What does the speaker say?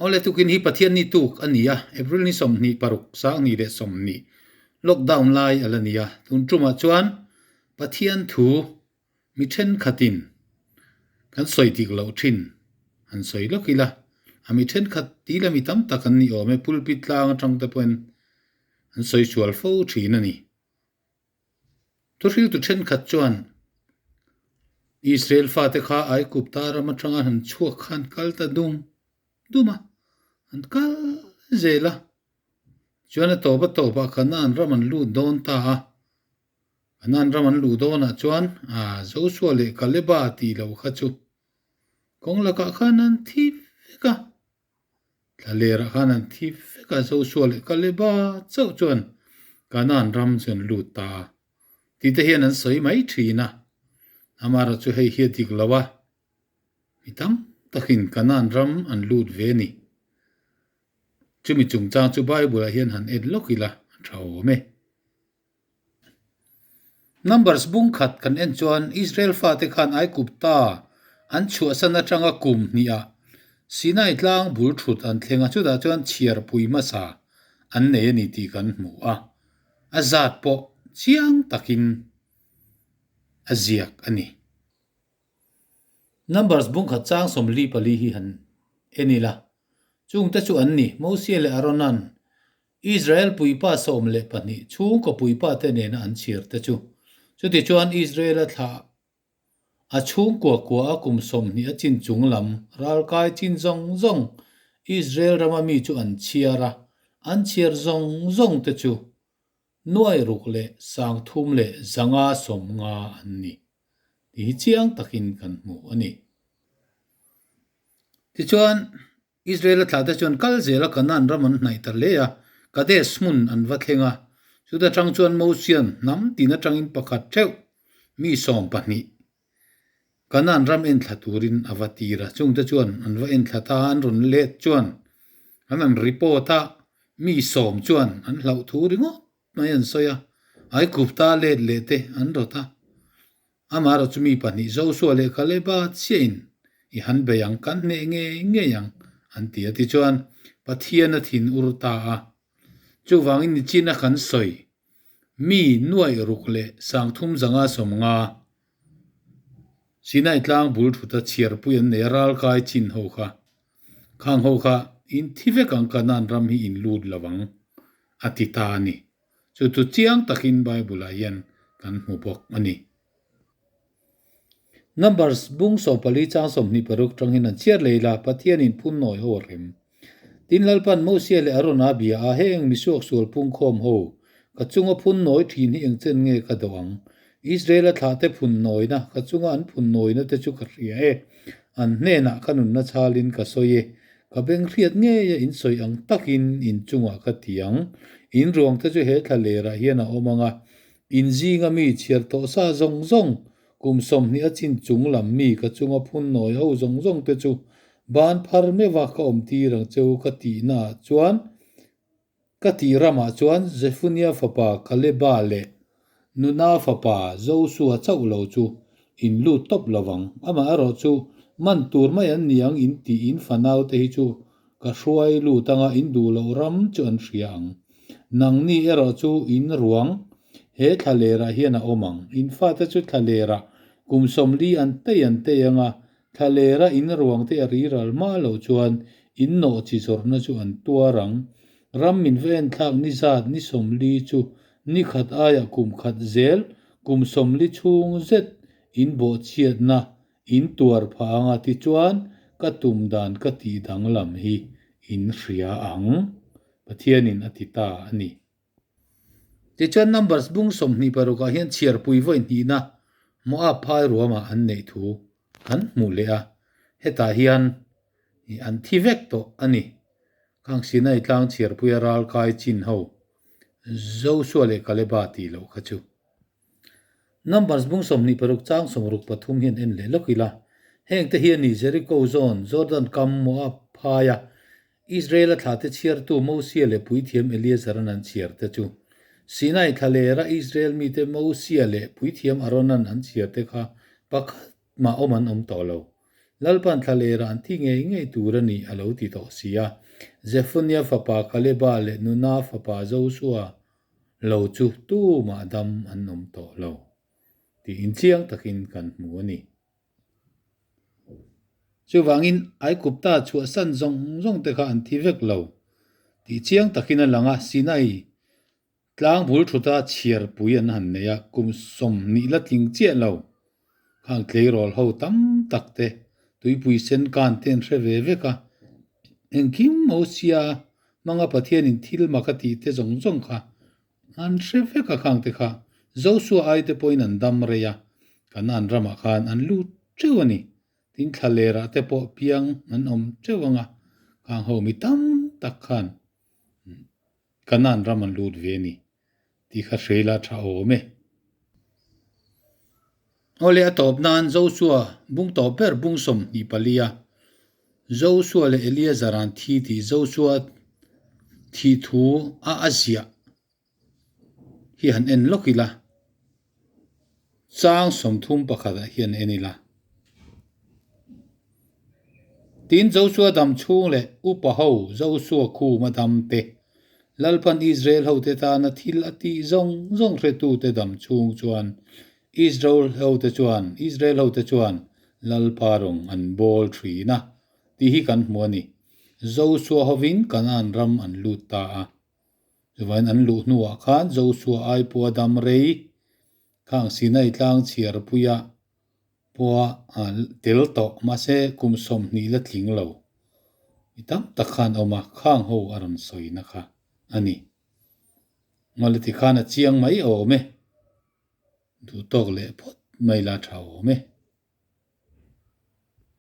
Awle tukin hi Pathian ni tuk a ni a, April ni 26 2020 lockdown lai a la ni a, tun tumah chuan Pathian thu mi thenkhatin kan sawi dik loh thin han sawi lawk ila, a mi thenkhat tih la mi tam tak an ni awm e, pulpit tlang atang te pawhin an sawi sual fo thin a ni. Thuhriltu thenkhat chuan Israel fate kha Aigupta ram atanga han chhuak kha an kal ta dum dum a, an kal zel a. Chuan a tawp a tawpah Kanaan ram an lut dawn ta a. Kanaan ram an luh dawnah chuan Joshua leh Kaleba tih loh kha chu kawng lakah khan an thi vek a. Thlalerah khan an thi vek a, Joshua leh Kaleba chauh chuan Kanaan ram chu an lut ta a tih te hian an sawi mai thin a. Amaherawh chu hei hi a dik lo a, mi tam takin Kanaan ram an lut ve a ni. Chumi chungchang chu Bible-ah hian han en lawk ila a tha awm e. Numbers bung khat kan en chuan Israel fate khan Aigupta an chhuahsan atanga kum hnihah Sinai tlang bul thut an thleng a, chutah chuan chhiarpui hmasa an nei a ni tih kan hmu a, a zat pawh chiang takin a ziak a ni. Numbers bung khat chang 44 hi han en ila, chungte chu an ni, Mosia leh Aaronan Israel puipa 12 chhungkaw puipa te nena an chhiar te chu. Chutichuan Israel-a thlah a chhungkua kua a kum 20 a chin chung lam ralkai chin zawng zawng Israel rama mi chu an chhiar a, an chhiar zawng zawng te chu 6350 an ni tih hi chiang takin kan hmu a ni. Tichuan Israel-a thlahte chuan kal zela Kanaan ram an hnaih ta hle a, Kadesh hmun an va thleng a. Chuta tang chuan Mosian hnam tin atangin pakhat theuh mi 12 Kanaan ram enthla turin a va tir a. Chungte chuan an va enthla ta a, an rawn let chuan an han report a, mi 10 chuan an hlauh thu ringawt mai an sawi a, Aigupta let leh te an rawt a. Amaherawh chu mi pahnih Joshua leh Kaleba chiahin i han bei ang, kan hneh ngei ngei ang, an ti a. Tichuan, Pathian a thin ur ta a. Chuvangin nichina kan sawi, mi 6350 Sinai tlang bul thuta chhiarpui an nei a, ralkai chin ho kha, khang ho kha in thi vek ang, Kanaan ram hi in lut lo ang, a ti ta a ni. Chu chu chiang takin Bible-ah hian kan hmu bawk a ni. Numbers bung 14 chang 26 tangin an chhiar lei la, Pathianin phun nawi ho a hrem. Tin Lalpan Mosia leh Arona bia a, Heng misuak sual pungkhawm ho, ka chunga phun nawi thin hi engchen nge ka dawh ang? Israel-a thlahte phun nawina, ka chunga an phun nawina te chu ka hria e. An hnenah ka nunna chhalin ka sawi e. Ka beng hriat ngei a in sawi ang takin in chungah ka ti ang. In ruang te chu he thla lerah hian a awm ang a, in zinga mi chhiar tawh sa zawng zawng, kum 20 a chin chung lam mi ka chunga phun nawi ho zawng zawng te chu ban phar meuha ka awm tir ang cheu ka tihnaah chuan Ka tih ramah chuan Zefunia fapa Kaleba leh Nuna fapa Josua chauh lo chu in lut tawp lo vang. Amaherawh chu man tur mai an ni ang in tih in fanaute hi chu ka hruai lut anga in duh loh ram chu an hria ang. Nangni erawh chu in ruang he thlalerah hian a awm ang. In fate chu thlalerah kum 40 an tei an tei anga Thlalera in ruangte a ri ral hma loh chuan in nawh chi zawrhna chu an tuar ang. Ram min va enthlak ni zat ni 40 chu ni khat aiah kum khat zel kum 40 chhung zet in bawhchhiatna in tuar phah anga tichuan ka tum dan ka tih danglam hi in hria ang. Pathianin a ti ta a ni. Tichuan Numbers bung 26 ah hian chhiarpui vawi hnihna Moab phai ruamah an neih thu kan hmuh leh a, hetah hian an thi vek tawh a ni. Khang Sinai tlang chhiarpuia ralkai chin ho Joshua leh Kaleba tih loh kha chu. Numbers bung 26 chang 63 hian en leh lawk ila, heng te hi a ni Jericho zawn, Jordan kam, Moab phaia Israel-a thlahte chhiartu Mosia leh puithiam Eleazaran an chhiar te chu. Sinai thlalera Israel mite Mosia leh puithiam Aaronan an chhiar te kha pakhat mah awm an awm tawh lo. Lalpan thlalerah an thi ngei ngei tur a ni, a lo ti tawh si a. Zefunia fapa Kaleba leh Nuna fapa Josua lo chu tumah dam an awm tawh lo tiin chiang takin kan hmu a ni. Chuvangin Aikupta chhuahsan zawng zawng te kha an thi vek lo tih chiang takin a lang a, Sinai Tlang bul thuta chhiarpui an han nei a, kum 20 la tling chiah lo. Khang tleirawl ho tam tak te, tuipui sen kan te an hre ve vek a. Engkim Mosia hmanga Pathianin thil mak a tih te zawng zawng kha an hre vek a khang te kha Josua ai te pawhin an dam rei a, Kanaan ramah khan an lut teuh a ni. Tin thlalerah te pawh piang an awm teuh ang a, khang ho mi tam tak khan Kanaan ram an lut ve a ni tih kha hreila tha awm e. Awle a tawp nan Joshua bung tawp ber bung 24 a Joshua leh Eleazar an thi tih Joshua thih thu a a ziah hi han en lawk ila chang 31 ah hian en ila. Tin, Josua dam chhung leh upa ho Josua khuma dam te, Lalpan Israel hote tana thil a tih zawng zawng hretute dam chhung chuan Israel hote chuan Israel hote chuan Lalpa rawng an bawl thin a, tih hi kan hmu a ni. Josua hovin Kanaan ram an lut ta a. Chuvain an luh hnuah khan Josua ai pawha dam rei khang Sinai tlang chhiarpuia pawha tel tawh mahse kum 20 la tling lo mi tam tak khan a awm a, khang ho a rawn sawina kha a ni. Ngawleti khan a chiang mai awm e, duh tawk leh phawt mai la tha awm e.